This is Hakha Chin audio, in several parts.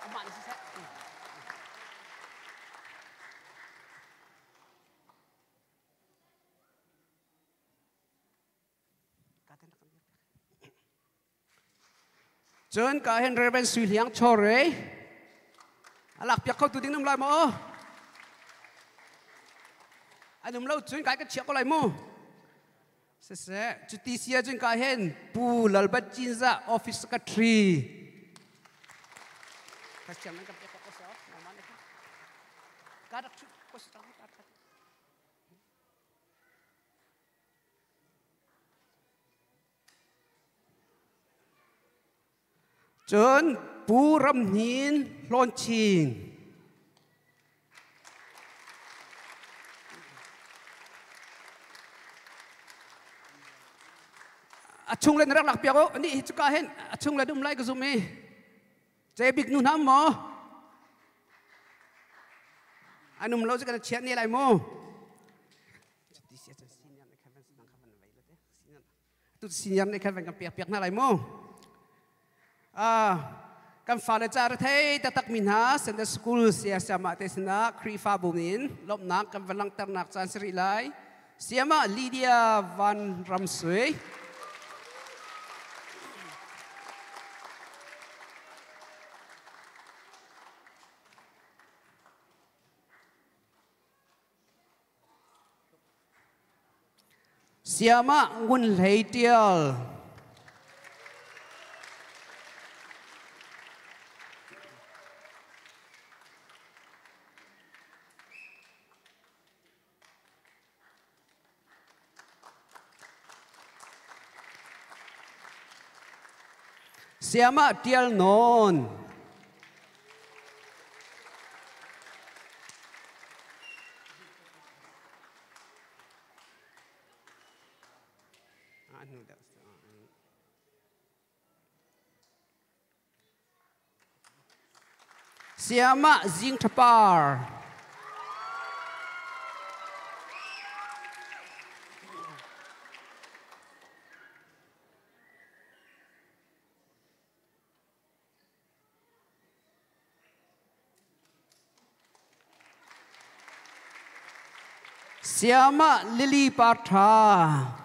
Amah nih siseh. Cun ka hin Reverend Sui Hliang Chore a lak piak kho tu ding nam lai maw? An um lo cun kai ka chiah ko lai mu. Siseh, cuti si ahcun ka hin Pu Lalbat Cinzah Office Secretary. Ka siang nan kan pek ko so. Ka rak chut ko si Cun Pu Ram Hnin Hlawn Chin. A chung le na rak lak piak u. Ni hi cuka hin a chung le dum lai ka zum i. Ce bik nu hna maw? An um lo cu kan chiah ne lai mu. Tu senior nih khan van kan pek piak hna lai mu. Kan fale ca rethei taktak mi hna Sunday School sia siama te sinah Khrihfabu in lawmhnak kan van langhternak caan si rih lai. Siama Lydia Van Ramsui. Siamah Ngun Hlei Ṭial. Siamah Ṭial Nawn. Siamah Zing Ṭha Par. Siamah Lily Par Ṭha.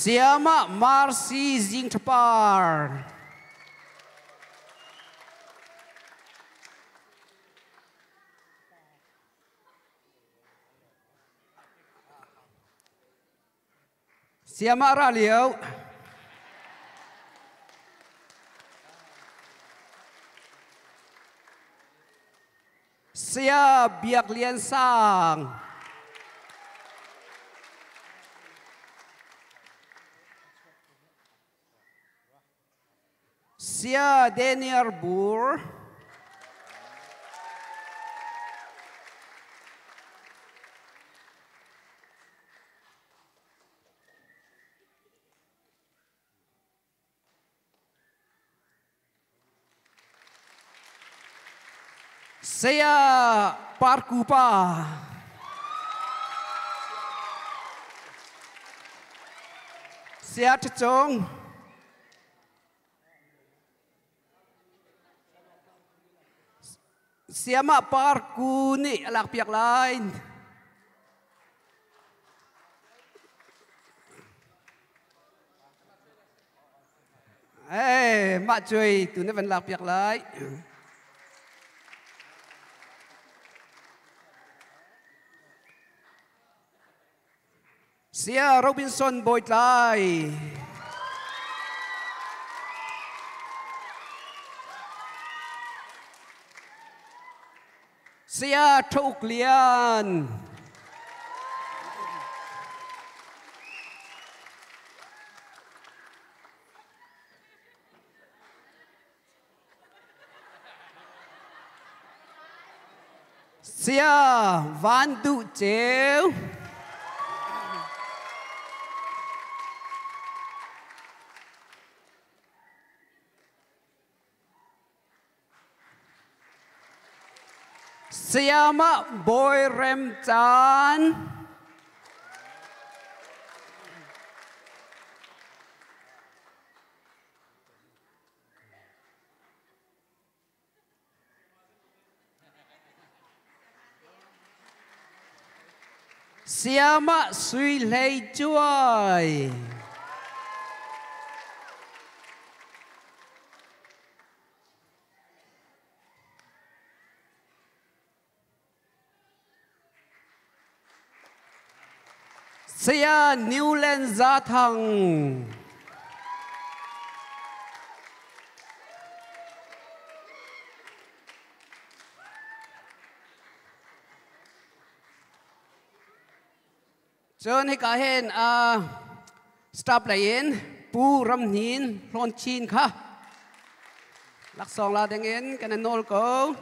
Siamah Marcy Zing Ṭha Par. Siamah ra lio. Saya Biak Lian Sang. Saya Daniel Bur. Saya Parku Pa. Saya Ṭhacung. Siamah Parku nih a lakpiak lai. Eh, mah cuai tu na van lakpiak lai. Sia Robinson Bawitlai. Sia Thuk Lian. Sia Van Duh Ceu. Sayamah Bawi Rem Caan. Sayamah Sui Hlei Cuai. Saya Newland Za Thang. Cun hika hin staff lei in Pu Ram Hnin Hlawn Chin kha laksawng la ding in kan in nawl ko.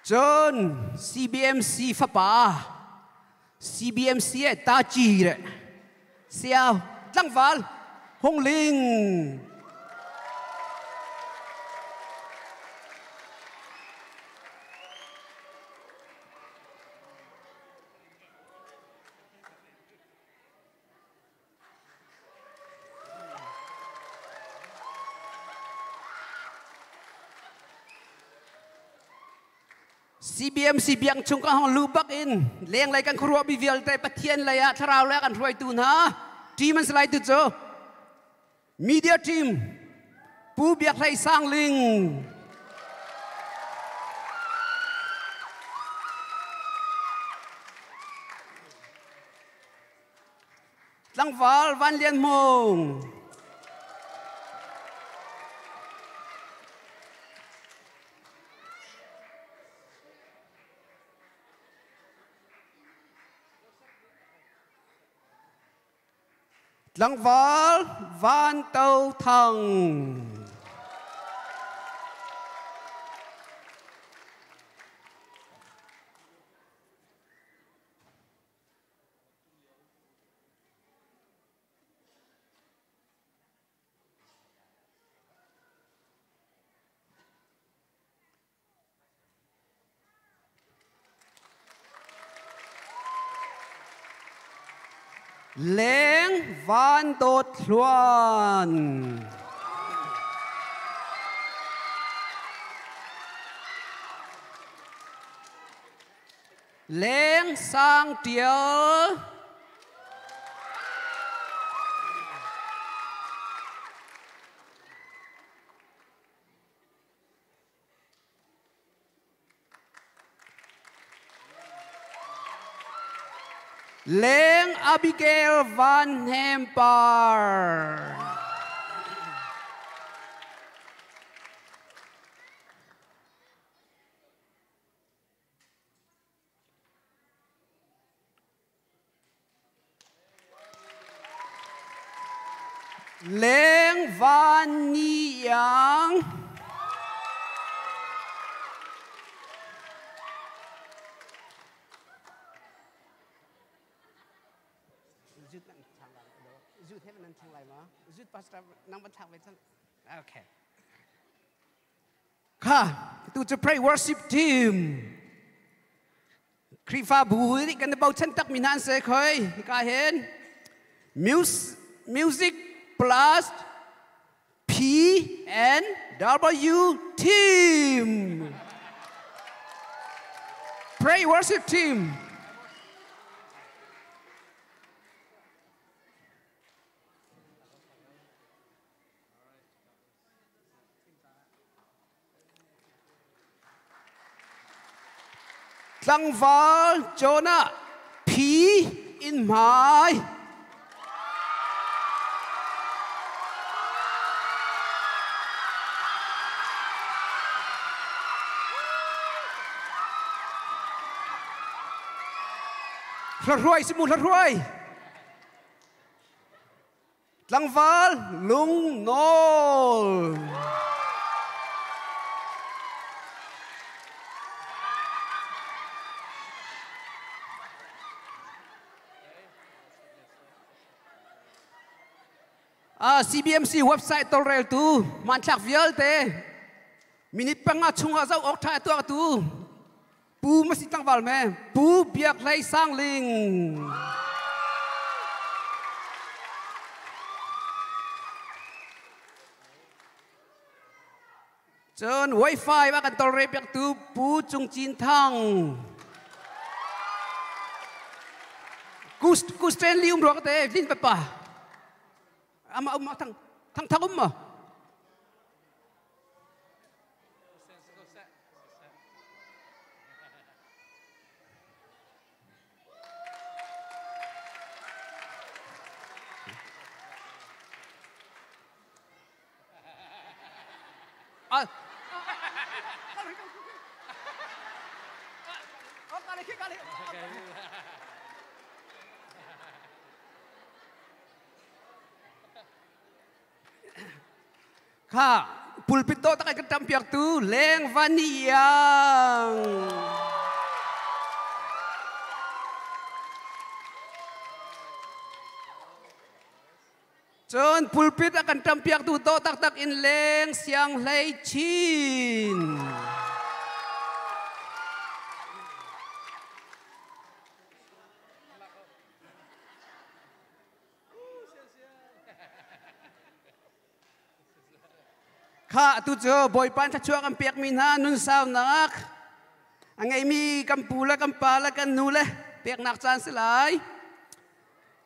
Cun CBMC fapa CBMC e ta chi re siao tlangval Hung Ling. CBMC biang chung ka hong lu bak in leng lei kan khuaruah mi vialte Pathian lei ah thlarau lei kan hruaitu hna team an si lai tu cu media team Pu Biak Hlei Sang Ling Tlangval Van Lian Hmung. Tlangval Van To Thang. Leng Van Dawt Hluan. Leng Sang Tial. Leng Abigail Van Hempar. Leng Van Ni Yang. Okay. Kha tu cu pray worship team Khrihfabu nih kan i bochan takmi hna an si khoi hika hin music plus P N W team pray worship team. Tlangval Jonah phi in hmai. Hla si mu hla hruai. Tlangval lungnawl. CBMC website tawlreltu hmanthlak vialte minute panga chungah zoh awk ṭha tuahtu Pu Masi Tlangval me Pu Biak Hlei Sang Ling. Cun Wi-Fi a kan tawlre piaktu Pu Cung Cin Thang. Ku Stanley um ruak te lin papa. Ama um thang thang thang um ma. Ah. Kha pulpit dawh tak kan tam piak tu leng van iang. Cun pulpit a kan ṭampiaktu dawh taktak in leng siang hlei chin. Kha atu cu Bawipa thluachuah kan pekmi hna nunsaunak a ngeimi kan pu le kan pa le kan nu le peknak caan si lai.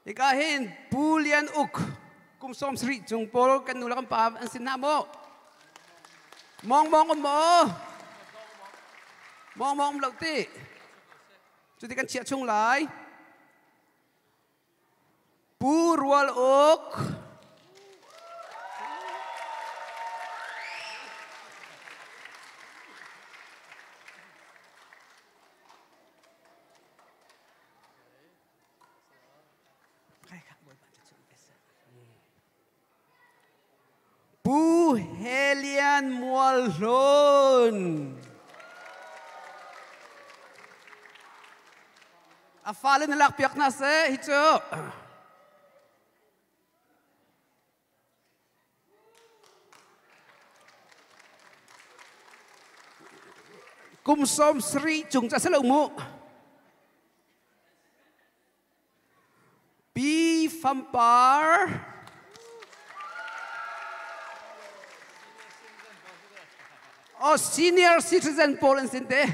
Hika hin Pu Lian Uk kum 70 cung pawl kan nu le kan pa an si hna maw? Mong mong um maw? Mong mong um lo ti. Cuti kan chiah chung lai. Pu Rual Uk Pu Helian Mual Hlun. A fale na lakpiak hna seh hi cu. Kum 70 cung ca si lo mu. Pi Fampar Oh, senior citizen pawl an sin te.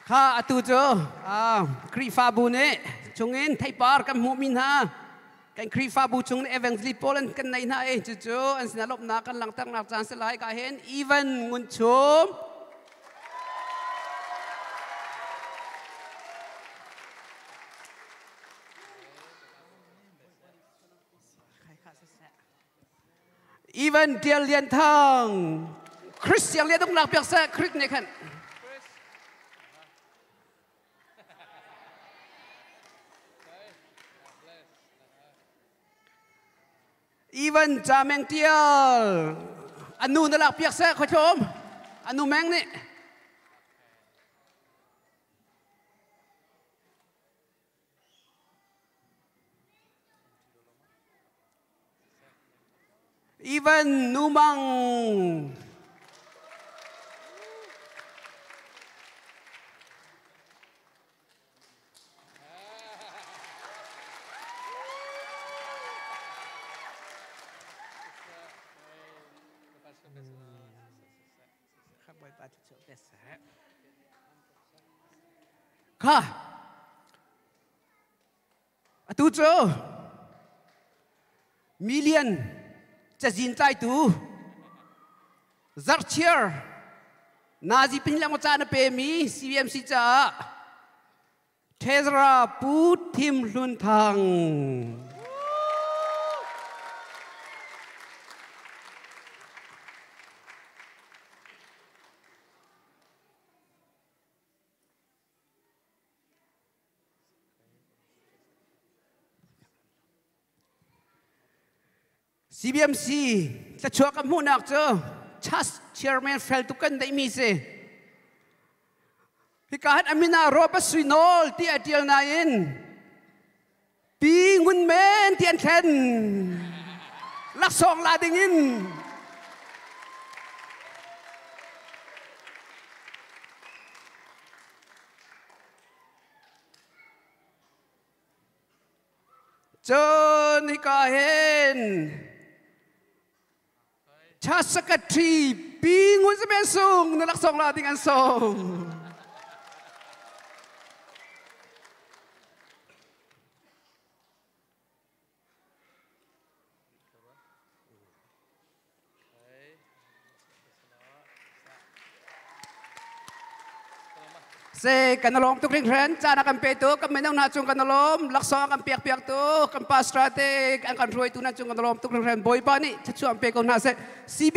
Kha atu cu Khrihfabu nih chungin theipar kan hmuhmi hna kan Khrihfabu chung nih evangelist pawl an kan nei hna i cucu an sinah lawmhnak kan langhternak caan si lai ka hin Evan Ngun Chum Even Tial Lian Thang Chris Siang Lian uk lak piak seh Chris nih khan Even Cha Meng Tial anu na lak piak seh khuathlum anu meng nih Even Numang Kha atu cu million cazin tlaitu zarhchiar nazi pin lang ca na pemi CBMC caah Treasurer Pu Thim Hlun Thang. CBMC Thluachuah kan hmuhnak cu church chairman fel tuk kan deihmi si. Hika han amina Robert Sui Nawl ti a tial nain Pi Ngun Men ti an thlen. Laksawng la ding in. Cun hika hin Church Secretary Pi Ngun Zamen Sung na laksawng la ding an sawm. Se kan lawm tuk hringhran caan a kan pe tu kan mino hna cung kan lawm laksawng kan piak piak tu kan pastor te an kan hruaitu hna cung kan lawm tuk hringhran Bawipa nih thluachuah an pe ko hna seh. CB.